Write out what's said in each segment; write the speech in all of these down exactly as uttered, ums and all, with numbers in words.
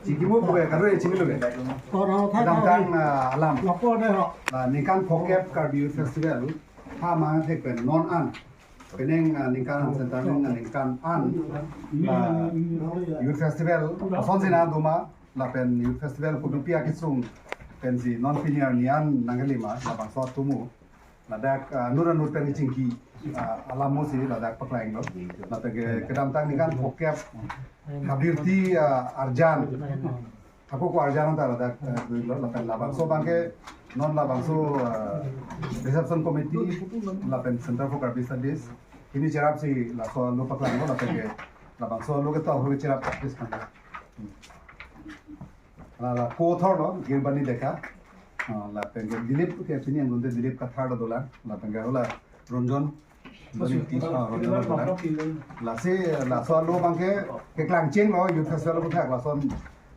Chingki mo ko kadokave chingki lo. Kedamtang, ah, alam. Lapu dei ho. Ah, ningkan phokep Karbi Youth Festival ha mangthek pen non an, penang, ah, ningkan an, center nang ningkan an, ah, Youth Festival asonsi nangdoma, lapen Youth Festival kopi akesung pensi non pini arni an nangkelima, labangso atumu. Ladak, ah, nur anur pen chingki, ah, alam mo si ladak paklanglo. Ladak ke kedamtang ningkan phokep habirti, ah, arjan. Ako ko arjan ta ladak, ah, doilo, lapen labangso abangke non labangso, ah, reception committee lapen Center for Karbi Studies hini cherapsi laso alo paklanglo, lapen ke labangso alo ke to ahur cherap practice kan. Hmm. La, la co-author lo, Girbani Deka. Ah, lapen ke Dilip ke pini anggun te Dilip Kathar dolang. Lapen ke hala Ronjon. Ronjon Kathar, ah, Ronjon dolang. Lasi, laso alo abangke keklangchenglo, Youth Festival puthak lason.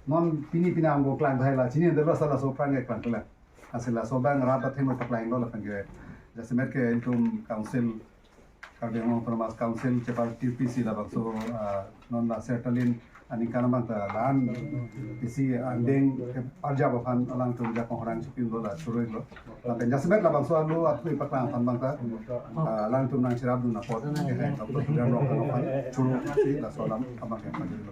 Non pini pini anggo klangthai la, chini delo sa laso aphrang keklang klang. Lasi laso abang rat athengno paklanglo lapen ke. Jasemet ke itum council Karbi Anglong Autonomous Council chepartirpisi labangso, ah, non la Sertalin aningkan abang ta la-an isi angdeng arjap aphan alangtum ajakong horang chipinlo la churoi lo. Lapen jasemet labangso alo atui paklang aphan abang ta, ah, alangtum nangcherapdun apot kehai Doctor Tuliram Ronghang aphan churoi si laso alam abang ke pajirlo.